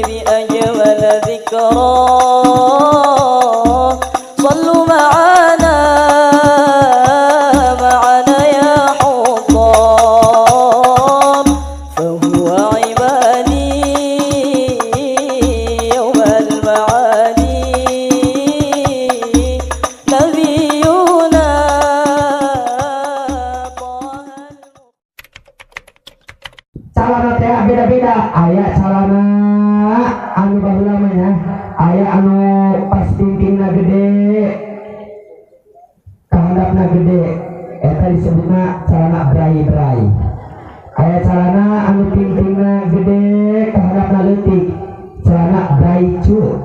بأجمل ذكرى صلوا معنا معنا يا حضار فهو عبادي يوم المعادي نبينا طه. Calana teh beda-beda, aya calana anu baheula mah nya, aya anu pas pingpingna gede, kahandapna gede, eta disebutna calana brai-brai. Aya calana anu pingpingna gede, kahandapna leutik, calana brai cut.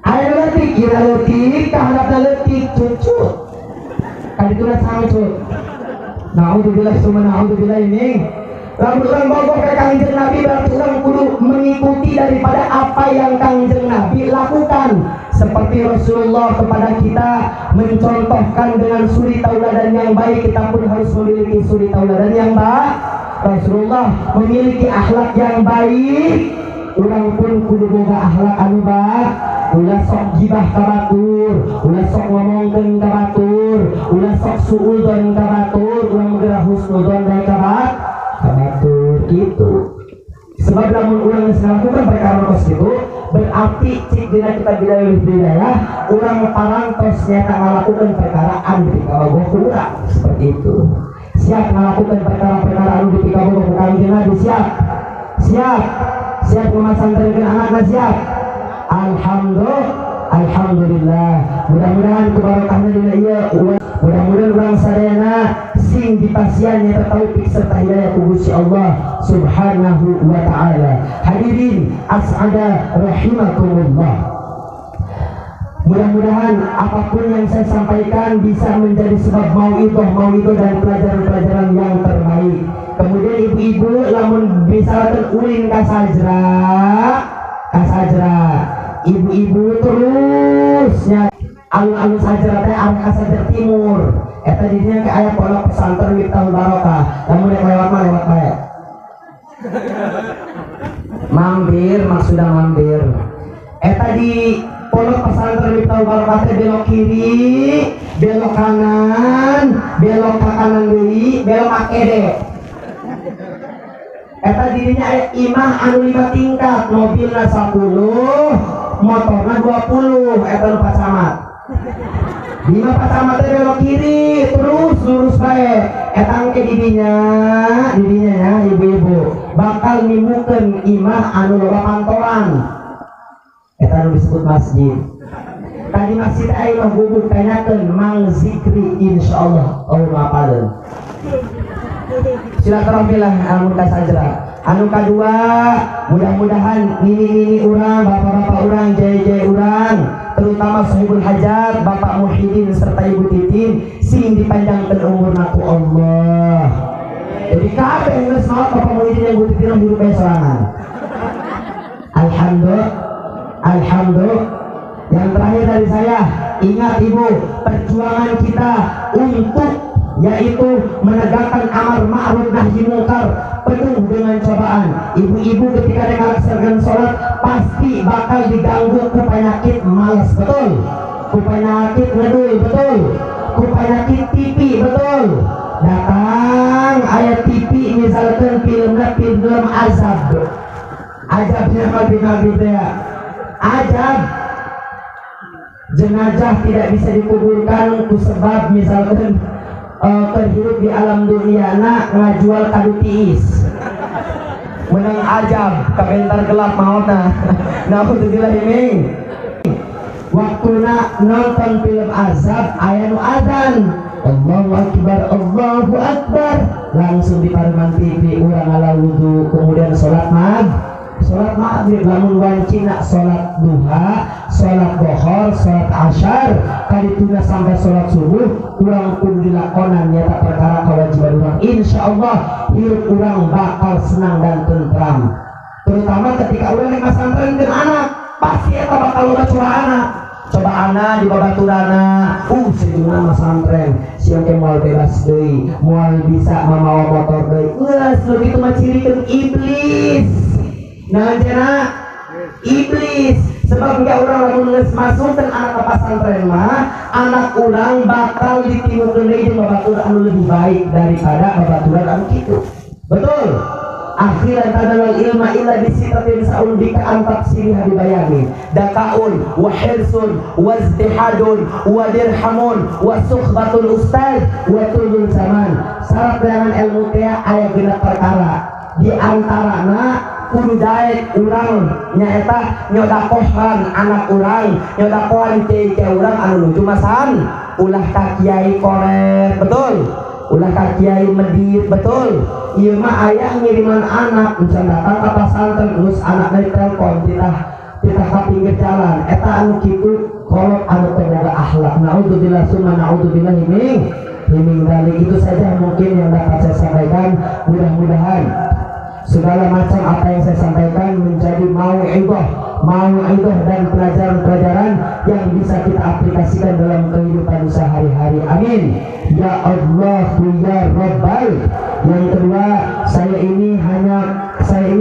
Aya leutik, ieu leutik, kahandapna leutik, cucut. Kadituna sangcut. Naudzubillah summa naudzubillah ini. Lamun urang bogoh ka Kangjeng Nabi berarti urang kudu mengikuti daripada apa yang Kangjeng Nabi lakukan. Seperti Rasulullah kepada kita mencontohkan dengan suri tauladan yang baik, kita pun harus memiliki suri tauladan yang baik. Rasulullah memiliki akhlak yang baik, urang pun kudu boga akhlak anu baik. Ulah sok gibah ka batur, ulah sok ngomongkeun ka batur, ulah sok suudzon ka batur, urang geura husnudzon ka batur gitu. Sebab lamun urang geus ngalakukan perkara kos kitu, berarti cik dina kita bidayah bidayah, urang parantos nyata ngalakukan perkara anu dipikabogoh ku urang, seperti itu. Siap ngalakukan perkara-perkara anu dipikabogoh ku Kangjeng Nabi, siap. Siap. Siap memasantrenkeun anakna, siap. Alhamdulillah, alhamdulillah. Mudah-mudahan keberkahannya dina ieu, mudah-mudahan urang sadayana sing dipasian nyata taufik serta hidayah ku Gusti Allah Subhanahu wa taala. Hadirin as'ada rahimakumullah. Mudah-mudahan apapun yang saya sampaikan bisa menjadi sebab mauidhoh dan pelajaran-pelajaran yang terbaik. Kemudian ibu-ibu lamun misalkan ulin ka sajra, ibu-ibu terusnya alun-alun sajra teh arah ka sajra timur. Eta didinya ke aya pondok pesantren Miftahul Barokah. Lamun rek lewat mah lewat bae. Mampir maksudna mampir. Eta di pondok pesantren Miftahul Barokah teh belok kiri, belok kanan, belok ka kanan deui, belok ka kede. Eta dirinya aya imah anu 5 tingkat, mobilna 10, motorna 20, eta nu Pak Camat. Di imah Pak Camat teh belok kiri, terus lurus bae. Eta engke didinya ya ibu-ibu, bakal nimukeun imah anu loba pantolan. Eta anu disebut masjid. Tadi masjid aya mah gubuk tanyakeun Mang Zikri insyaallah Allah ngapaleun. Silaturahmi lah amun ka sajra. Anu kadua, mudah-mudahan nini-nini urang, bapak-bapak urang, jaya-jaya urang, terutama sahibul hajat, Bapak Muhyiddin serta Ibu Titin, sing dipanjangkeun umurna ku Allah. Jadi kabeh geus maot Bapak Muhyiddin dan Ibu Titin hidup bae sorangan. Alhamdulillah. Alhamdulillah. Yang terakhir dari saya, ingat ibu, perjuangan kita untuk yaitu menegakkan amar ma'ruf nahi munkar penuh dengan cobaan. Ibu-ibu ketika melaksanakan sholat pasti bakal diganggu ku penyakit malas, betul? Ku penyakit ngedul, betul? Ku penyakit TV, betul? Datang ayat TV misalkan filmnya film azab. Azabnya maghrib ya. Azab jenazah tidak bisa dikuburkan ku sebab misalkan terhirup di alam dunia nak ngajual kadu tiis menang ajab kabentar gelap mautna. Naudzubillah min. Waktu nak nonton film azab aya nu azan Allahu akbar Allahu akbar langsung di pareman TV urang ala wudu kemudian salat maghrib. Lamun wanci nak salat duha, salat dhuhur, salat asyar, kadituna sampai salat subuh, urang kudu dilakonan nyata perkara kewajiban urang. Insyaallah hirup urang bakal senang dan tentram. Terutama ketika urang rek masantrenkeun anak, pasti eta bakal loba curah anak. Coba ana di babaturana, sejumlah masantren siang ke moal bebas deui, moal bisa mamawa motor deui. Geus nu kitu mah cirikeun iblis. Naon cenah? Iblis. Sebab engke urang lamun geus masukkeun anak ke pasantren mah, anak urang bakal ditimukeun deui jeung babaturan anu lebih baik daripada babaturan anu kitu. Betul? Akhiran tadalal ilma illa bisitatin saun bika antak sini habibayani dakaun wa hirsun wa izdihadun wa dirhamun wa sukhbatul ustaz wa tulul zaman. Syarat dengan ilmu teh aya genep perkara, di antarana kudu daek urang nyaeta nyodakohan anak urang, nyodakohan kiai urang anu nuju masan ulah ka kiai koret, betul? Ulah ka kiai medit, betul? Ieu mah aya ngiriman anak can datang ka pasantren geus anak dari telepon titah ka pinggir jalan eta anu kitu kolot anu teu boga akhlak. Naudzubillah summa naudzubillah min dzalik. Itu saja mungkin yang dapat saya sampaikan. Mudah-mudahan segala macam apa yang saya sampaikan menjadi mauidhah dan pelajaran-pelajaran yang bisa kita aplikasikan dalam kehidupan sehari-hari. Amin ya Allah ya Rabbal. Yang kedua, saya ini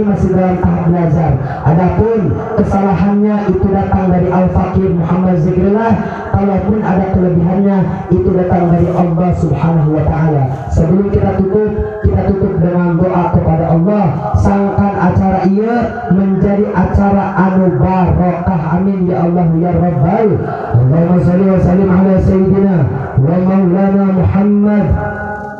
masih dalam tahap belajar. Adapun kesalahannya itu datang dari Al-Faqih Muhammad Zikrillah, kalaupun ada kelebihannya itu datang dari Allah Subhanahu wa taala. Sebelum kita tutup dengan doa kepada Allah. Sangkan acara ia menjadi acara anu barokah. Amin ya Allah ya Rabbal. Allahumma shalli wa sallim ala sayyidina wa maulana Muhammad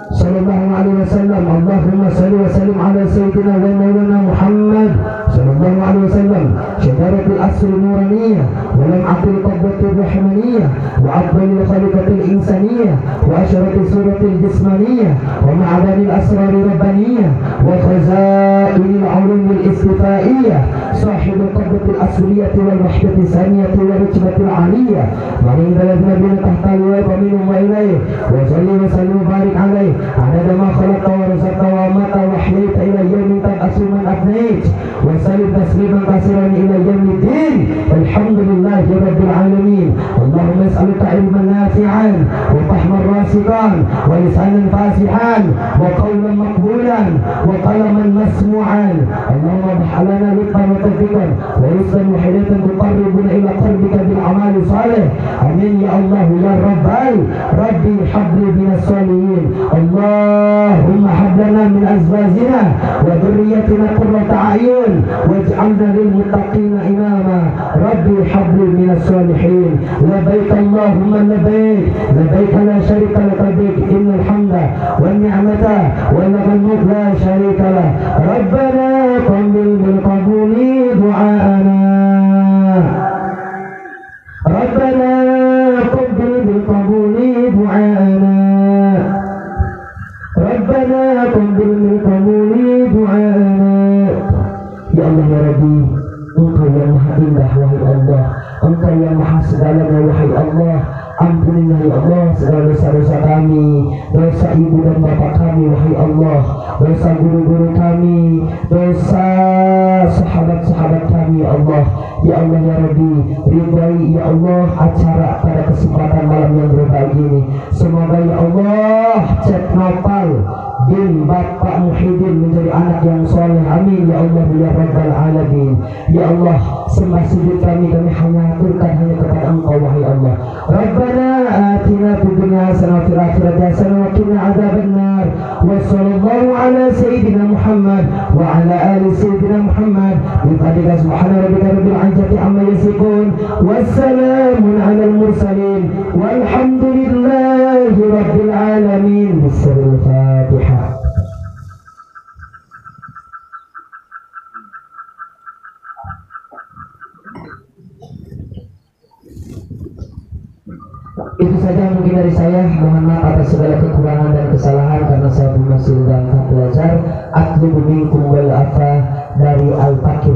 sallallahu alaihi wasallam. Allahumma shalli wa sallim ala sayyidina wa maulana Muhammad sallallahu alaihi wasallam. Syajaratul asri nuraniyah wa lam'atul qabdatir rahmaniyah wa afdalil khaliqatil insaniyah wa asyrafil suratil jismaniyah wa ma'adanil asrari rabbaniyah wa khazainil ulumil istifaiyah sahibul qabdatil asliyah wal wahdati saniyah wa rutbatil aliyah wa min baladna bin tahta wa minhum wa ilayhi wa salli wa sallim barik alaihi adada ma khalaqa wa razaqa wa mata wa ahyaita ila yawmin tab'asu man afnait wa sallim tasliman katsiran ila yaumiddin. Alhamdulillahi rabbil alamin. Allahumma as'aluka ilman nafi'an wa fahman rasikan wa lisanan fasihan wa qawlan maqbulan wa qalaman masmu'an. Allahumma bah'alana lutfan wa tawfiqan wa rizqan wa hidayatan tuqarribuna ila qarbika bil amali salih. Amin ya Allah ya Rabbal. Rabbi habli minas salihin. Allahumma hab lana min azwajina wa dhurriyyatina qurrata a'yun waj'alna lil muttaqina imama. Rabbi habli minas salihin. Labbaik Allahumma labbaik, labbaik la syarika lak labbaik, innal hamda wan ni'mata wa lakal mulk la syarika lak. Rabbana qabil bil qabuli du'aana. Rabbana qabil bil qabuli du'aana. Rabbana qabil bil qabuli du'aana. Ya Allah ya Rabbi, Engkau yang maha indah wahai Allah, Engkau yang maha segalanya wahai Allah. Ampunilah ya Allah segala dosa-dosa kami, dosa ibu dan bapak kami wahai Allah, dosa guru-guru kami, dosa sahabat-sahabat kami ya Allah. Ya Allah ya Rabbi, ridai ya Allah acara pada kesempatan malam yang berbahagia ini. Semoga ya Allah Cek Nopal bin Bapak Muhyiddin menjadi anak yang soleh. Amin ya Allah ya Rabbal alamin. Ya Allah, sembah sujud kami hanya aturkan hanya kepada Engkau wahai Allah. Rabbana atina fid dunya hasanah wa fil akhirati hasanah wa qina adzabannar. Wa sallallahu ala sayyidina Muhammad wa ala ali sayyidina Muhammad. Bi fadlika subhana rabbika rabbil izzati amma yasifun wassalamun alal mursalin walhamdulillahi rabbil alamin. Bismillahirrahmanirrahim. Itu saja mungkin dari saya. Mohon maaf atas segala kekurangan dan kesalahan karena saya pun masih dalam tahap belajar. Atlubu minkum wal afa dari Al-Faqih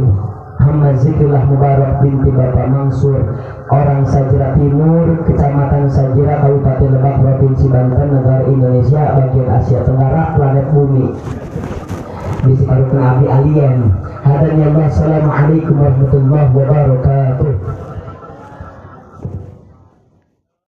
Muhammad Zikrillah Mubarak binti Bapak Mansur, orang Sajira Timur, Kecamatan Sajira, Kabupaten Lebak, Provinsi Banten, Negara Indonesia, bagian Asia Tenggara, planet bumi. Bisi karutna abdi alien. Hadani Allah. Assalamualaikum warahmatullahi wabarakatuh.